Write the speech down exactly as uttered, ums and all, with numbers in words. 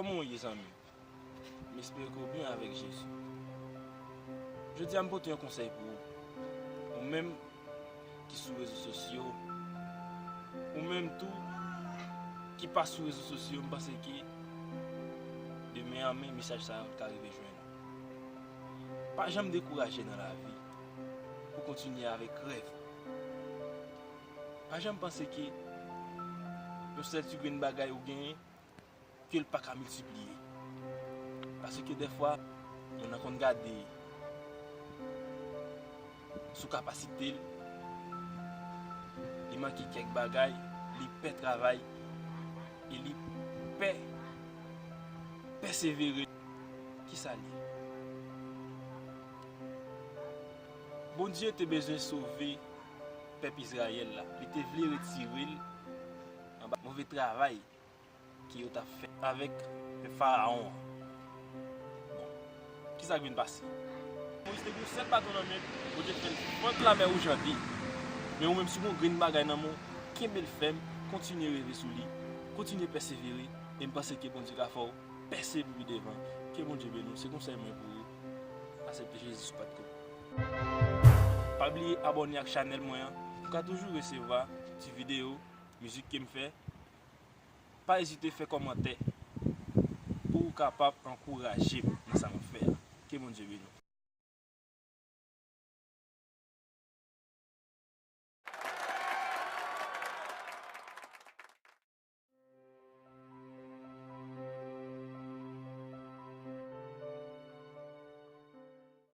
Kòman w ye, zanmi m? M espere ke w byen avèk Jezi. Jodi a, m pote yon konsèy pou ou. Ou menm ki sou rezo sosyo, ou menm tou ki pa sou rezo sosyo, m panse ke demen an men mesaj sa yo ka rive jwenn ou. Pa janm dekouraje nan lavi pou kontinye avèk rèv. Pa janm panse ke yon sèl ti grenn bagay ou genyen, ke l pa ka miltipliye. Paske dèfwa, moun nan konn gade sou kapasite l, li manke kèk bagay, li pè travay, e li pè pèsevere. Kisa l ye? Bondye te bezwen sove pèp Izrayèl la. Li te vle retire l anba move travay ke yo t ap fè avèk pèp Farawon an. Bon, kisa k vin pase? Moyiz te gen yon sèl baton nan men l, Bondye fè l fant Lamè Wouj an de. Men ou menm, si w gen yon grenn bagay nan men w, kenbe l fèm, kontinye reve sou li, kontinye pèsevere, e m panse ke Bondye ka fè w pèse pou pi devan. Ke Bondye beni w, se konsèy mwen pou ou. Aksepte Jezi sou pati kò w. Pa bliye abòne ak chanèl mwen an pou w ka toujou resevwa ti videyo, mizik ke m fè. Pa ezite fè kòmantè pou w kapab ankouraje m nan sa m ap fè a. Ke Bondye beni w.